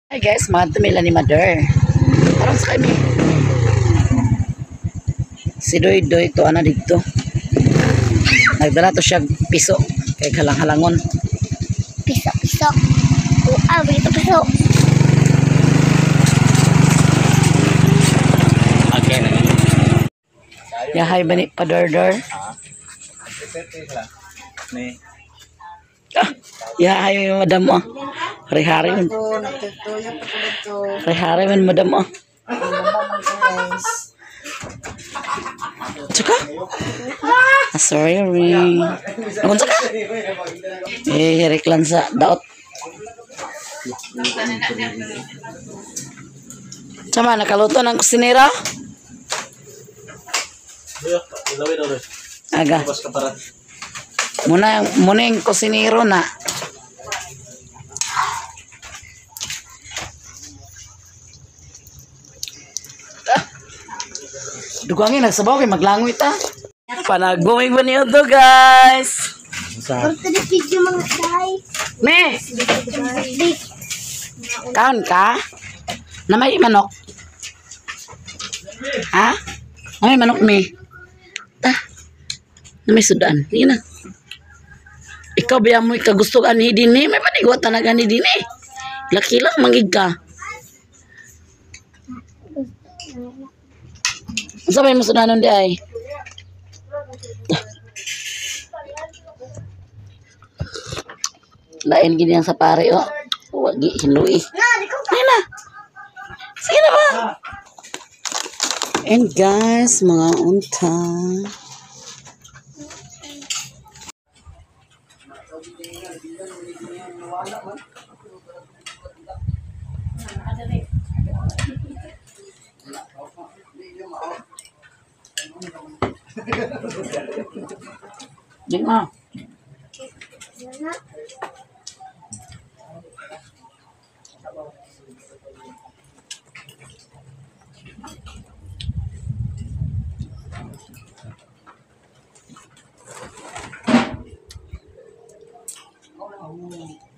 Hi guys, mga tumila ni Mother. Aron sa kami. Si Doy Doy to ana didto. Nagdala to siya piso kay halang-halangon. Piso, piso. Ah, begitu piso. Okay. Yahay ba ni padordor? Ni. Ah, yahay madam mo. Hari-hari man. Ako, nagtutuyo pa ko dito. Hari-hari man madam mo. Guys. Tsaka? Ah, sorry, ring. Anong tsaka? Eh, hirik lang sa daot. Sama, nakaluto ng kusinera? Aga. Muna, muna yung kusinero na. Dugangin, nagsabaw kay maglangoy ta. Panagumig ba niyo to, guys? Pero di video mga guys. Me! Kaon ka? Na may manok? Ha? Na may manok, me? Ta. Na may sudan. Sige na. Ikaw ba mo ikagusto ani din eh? May panigwa talaga ni din eh. Laki lang, mangig ka. Unsa may masudanon di ay? Lain gini ang sa pare oh. Wagi hinui. Sige na. Sige na ba? And guys, mga unta. Di ma.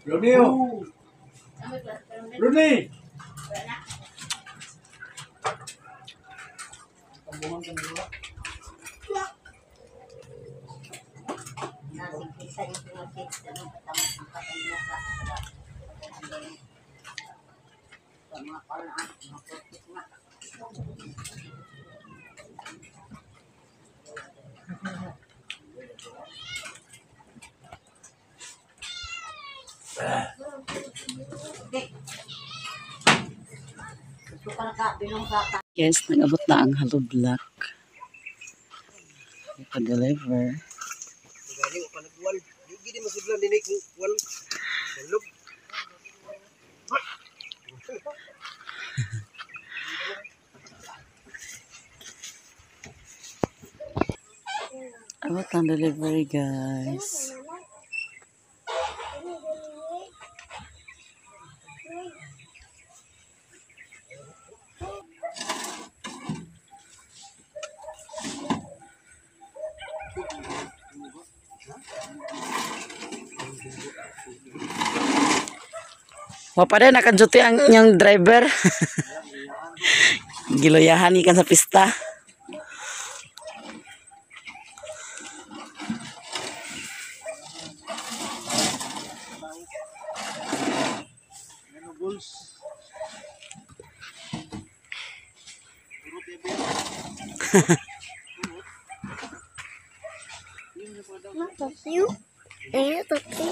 Romeo. Rooney. Yes, nag-abot na ang hollow block. Pa-deliver. Abot ang delivery, guys. Wa pa rin, nakaduty ang inyong driver. Giloyahan ikan sa pista. Eh, tati.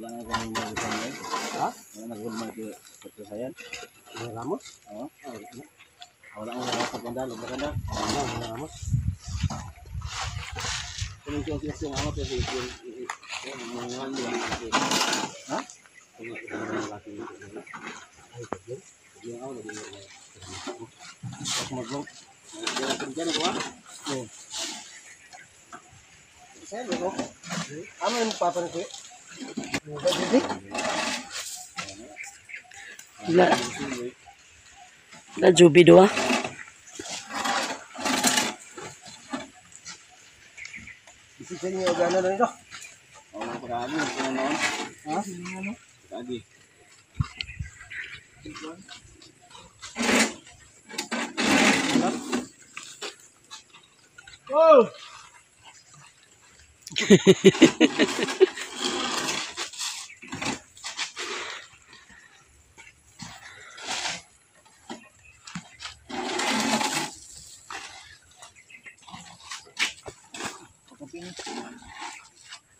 Wala na kami mag-usahan. Ha? Wala na kami mag-usahan. Ramos? Oo. Wala akong nakapaganda. Maganda. Wala Ramos. Kung yung yung ano kasi yung ha? Amo yung papa ni. La. La jubi doa. Isipin niyo gana na ito. Oo, pagkaagi ko na noon. Ha? Pagkaagi. Oh!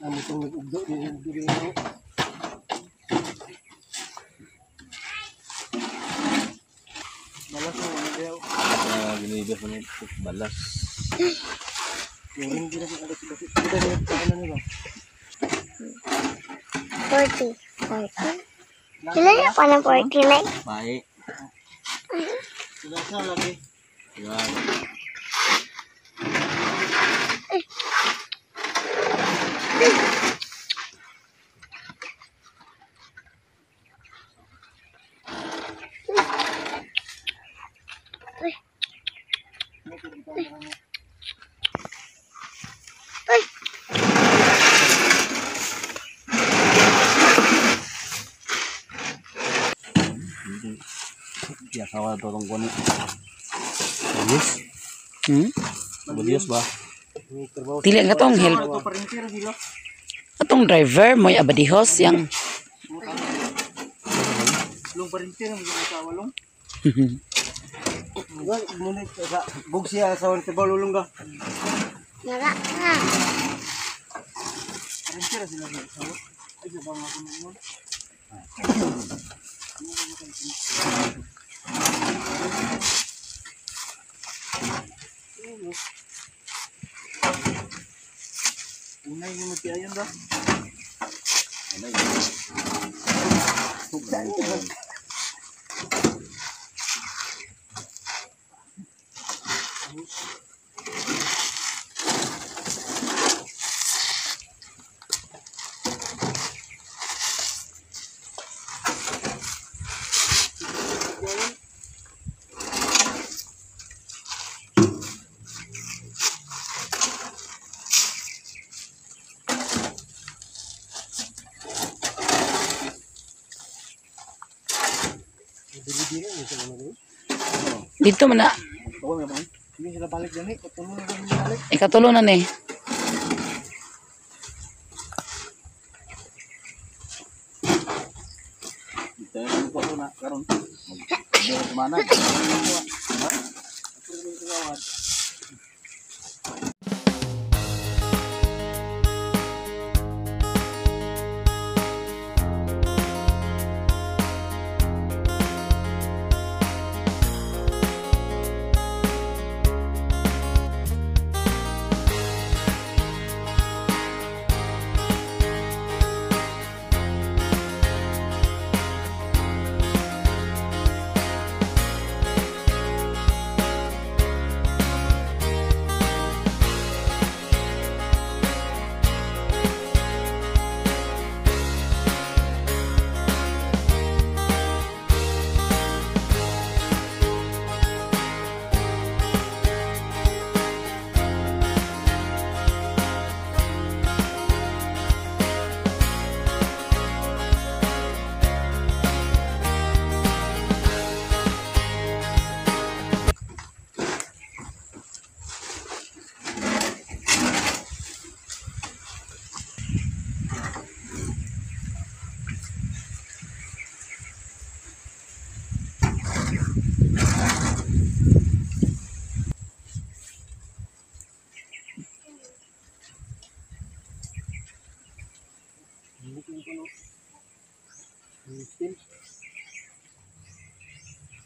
Amo itong nag-ugdo, nag-ugdo din ako. Balas mo, ano daw? Ginibis mo balas. Yung hindi na siya kasi kita niya ano nila. 40. 40? Sila na pa ng 49? Baik. Sudah siya lagi. Yan. Uy. Uy. Ya sawa tolong ko ni. Bagus. Hmm? Bagus ba? Dili ang katong help. Atong driver mo'y abadihos yang. Long ngunit sa bugsiya sa on trabaho lulong ka. Nara ka. Unay mo magtiayon ba? Unay. Dito man na. Ikatulo na ni. Dito na ko na karon. Mag mana.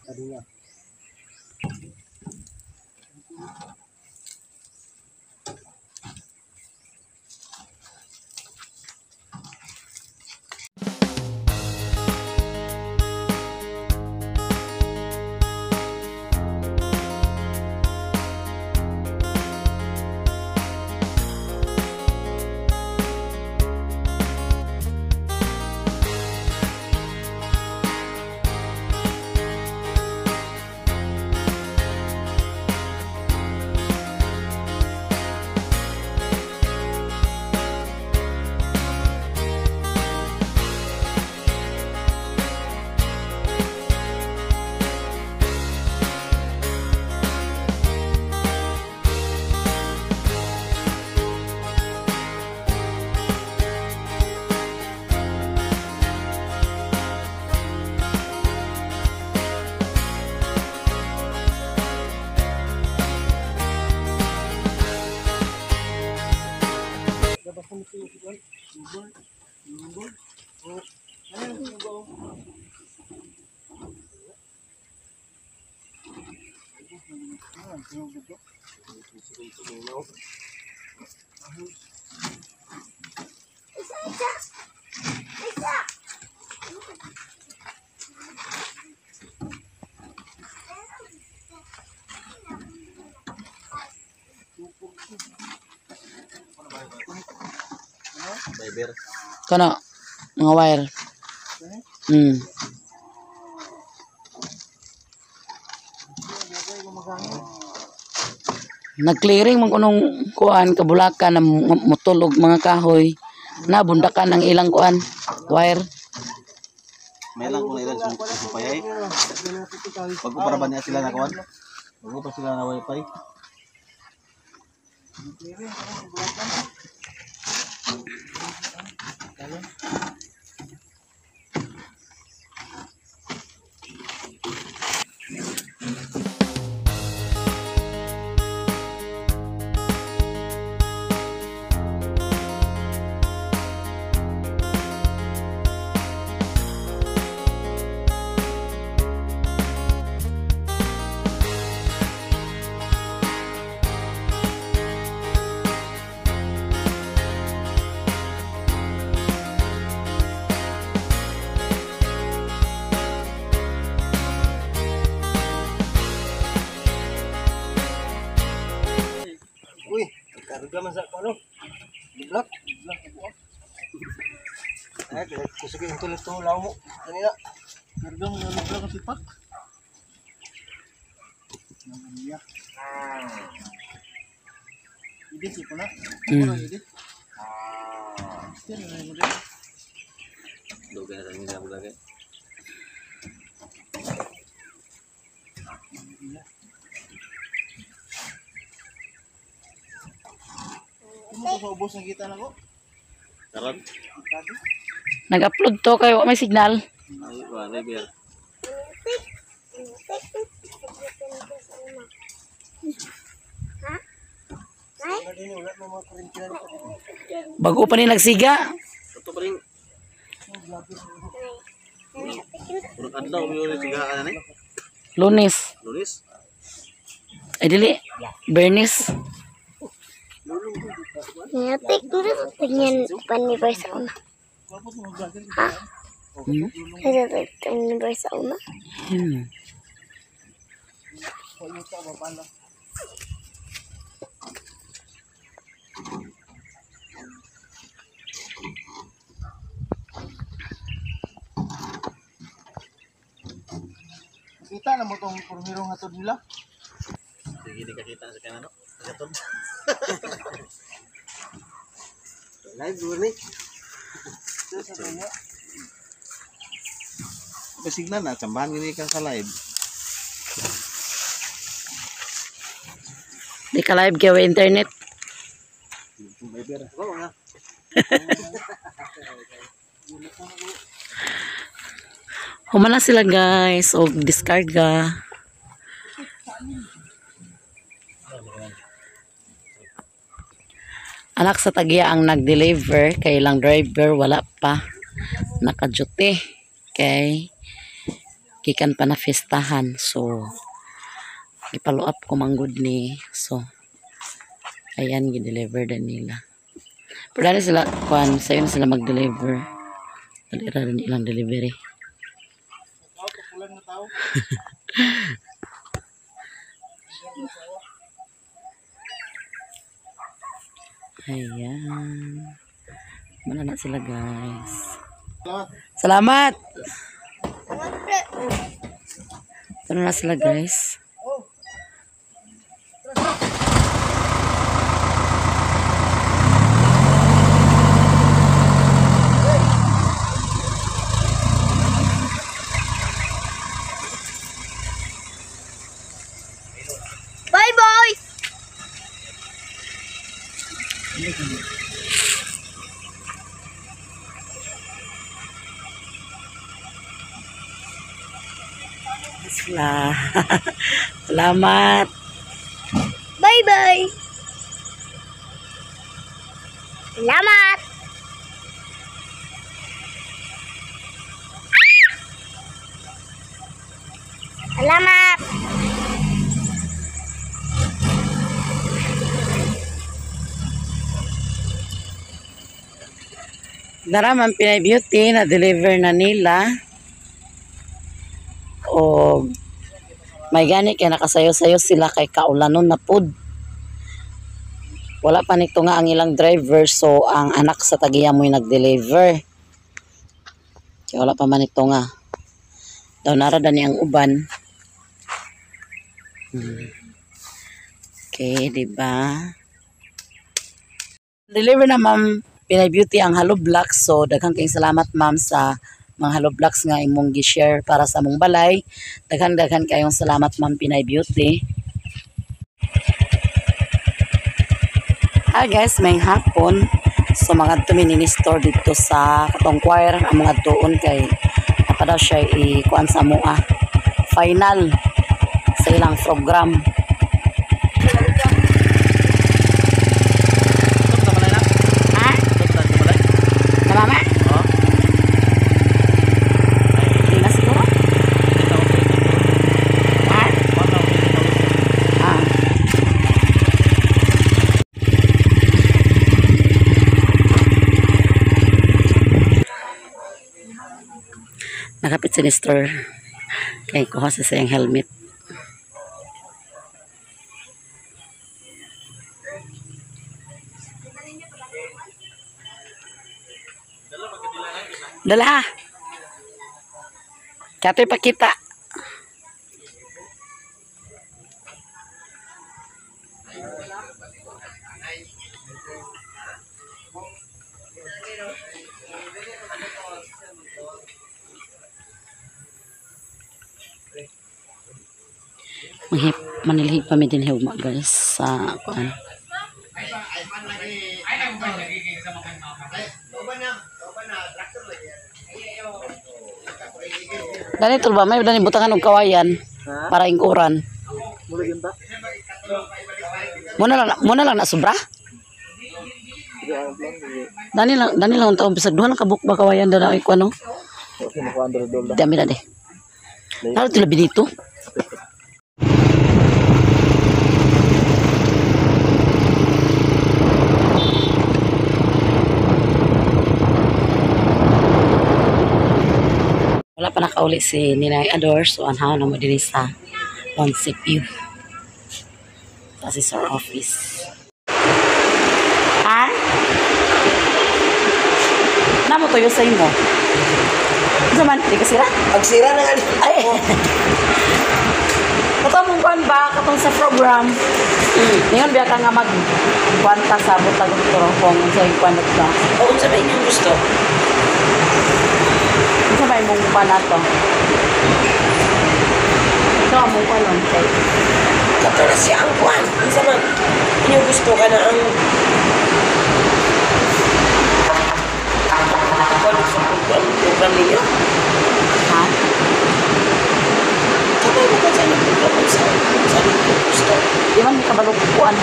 Tadi nga. Isa. Fiber. Kana mga wire. Nag-clearing man kunong kuan kabulakan ng mutol og mga kahoy. Nabundakan ang ilang kuan wire. May lang kung ilang supayay. Bago para ba niya sila na kuan? Bago pa sila na wifi. Uy, karuga man sa ano? Blak, blak ko. Ay, kusugin ito ito law mo. Kanina. Karuga mo blak ang sipak. Niya. Idi ko na. Idi. Dugay na sa inyo bulagay. Ano sa ubos nakita na ko? Karon. Nag-upload to kayo may signal. Ay, wala beer. Bago pa ni nagsiga. Ito pa rin. Unang adlaw mo yun sigahan na ni. Lunes. Lunes. Ay dili. Bernis. Nyatik tingin paniversa una. Ha? Nyatik paniversa una. Kita na mo tong purmirong hatod nila. Sige, di kakita sa kanano. Katod. Live doon eh. May signal na, tsambahan gini ka sa live. Di ka live kaya internet. Viber. Oo nga. Humana sila guys og diskarga. Anak sa tagya ang nag-deliver kay ilang driver wala pa naka-duty kay gikan pa na festahan, so gipalo up ko manggod ni, so ayan gi-deliver din nila. Pero dali sila kuan sayo na sila mag-deliver. Dali ra rin ilang delivery. Ayan. Mana na sila guys. Salamat. Ano na sila guys. Bye-bye! Sila. Salamat. Bye-bye! Salamat! Salamat. Naraman Pinay Beauty na deliver na nila. O may gani kay nakasayo-sayo sila kay kaulanon na pud. Wala pa nito nga ang ilang driver, so ang anak sa tagiya mo'y nag-deliver. Kaya wala pa man ito nga. Daw nara dani ang uban. Okay, di ba? Deliver na Ma'am Pinay Beauty ang hollow blocks. So daghang kayong salamat ma'am sa mga hollow blocks nga imong gi-share para sa among balay. Daghan-daghan kayong salamat Ma'am Pinay Beauty. Hi guys, may hapon. So mga mi ni store dito sa katong choir ang mga doon kay apa daw siya i-kuan sa mua. Final sa ilang program. Ha? Na mama? Hindi na siguro? Ha? Ah. Nakapit si Nestor kay kuha sa siyang helmet. Dala. Katoy pakita. Manghip, manilhig pa mi din hugma guys sa kuan. Dani tulba may dani butangan og kawayan para ingkuran. Muna lang na sobra. Dani lang taon bisag duha lang ka buok ba kawayan dana ay kuan no. Dami na de. Naro tila dito. Wala pa nakauli si Ninay Ador, so anhaw na mo din sa Montsepiu. Sa assessor office. Ha? Namo tuyo sa imo. Unsa man, di ka sira? Pagsira na nga. Ay. Katong mong kuan ba katong sa program? Ngayon biya ka nga mag kuan ta sa butag og kung unsa yung kuan ba? O unsa ba inyong gusto? Unsa ba imong kuan nato? Ito ang mong kuan nun, kay Kato na siya ang kuan. Unsa man inyong gusto ka na ang kuan sa program ninyo? Ha? Kamay mo ba sa inyong program unsa unsa inyong gusto? Di man mi kabalo kuan.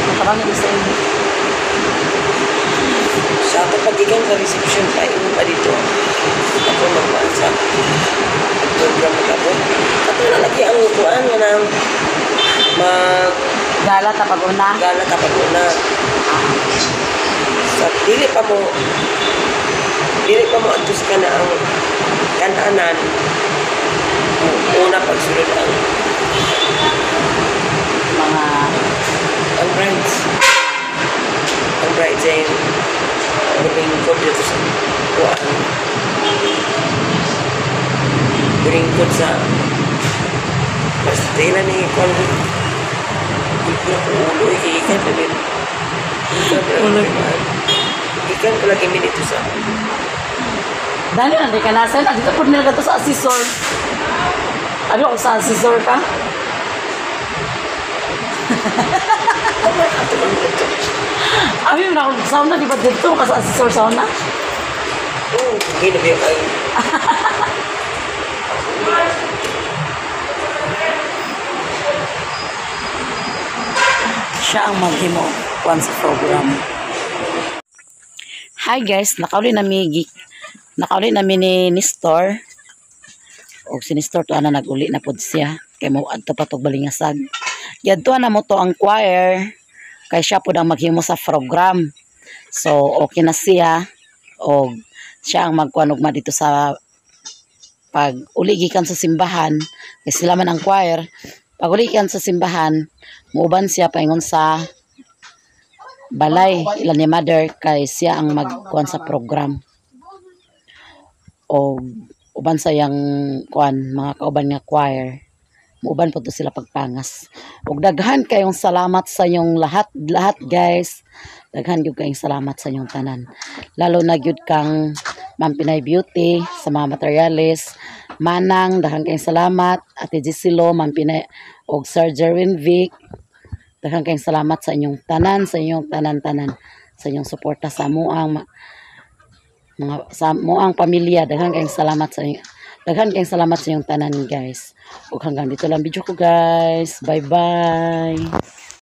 Matarang ni sa imo. Sa ato pagikan sa reception pa imo pa dito. Ako magkuan sa program magabot. Kato na lagi ang kuan nga nang mag Gala ta pag una. gala ta pag una. Sa dili pa mo adtos ka na ang kananan. Una pagsulod ang mga ang brides. Ang brides ay mulingkod dito sa kuan. Mulingkod sa basta tila ni kuan ko. Gulpura ko ulo eh, kay ikan pa din. Ikan pa lagi mi dito sa Dali na di ka nasa na dito pud nila sa assessor. Ano kung sa assessor ka? Abi mo na akong sauna, di ba dito ka sa assessor sauna? Oo, ginabi kayo. Siya ang maghimo kuan sa program. Hi guys, nakauli na mi ni Nestor. Og si Nestor to ana naguli na pod siya kay mo adto pa tog Balingasag. Yadto na mo to ang choir kay siya pod ang maghimo sa program. So okay na siya og siya ang magkuan ugma dito sa pag uli gikan sa simbahan kay sila man ang choir. Pag uli gikan sa simbahan, muuban siya paingon sa balay ila ni mother kay siya ang magkuan sa program og uban sa iyang kuan, mga kauban nga choir. Muuban po to sila pagpangas. Og daghan kayong salamat sa inyong lahat lahat, guys. Daghan gyud kayong salamat sa inyong tanan, lalo na gyud kang Ma'am Pinay Beauty sa mga materials. Manang, daghan kayong salamat. Ate Gisilo, Ma'am Pinay og Sir Jerwin Vic, daghan kayong salamat sa inyong tanan, sa inyong tanan-tanan, sa inyong suporta sa amuang mga sa amuang pamilya. Daghan kayong salamat sa inyo. Daghan kayong salamat sa inyong tanan, guys. Ug hanggang dito lang video ko, guys. Bye bye.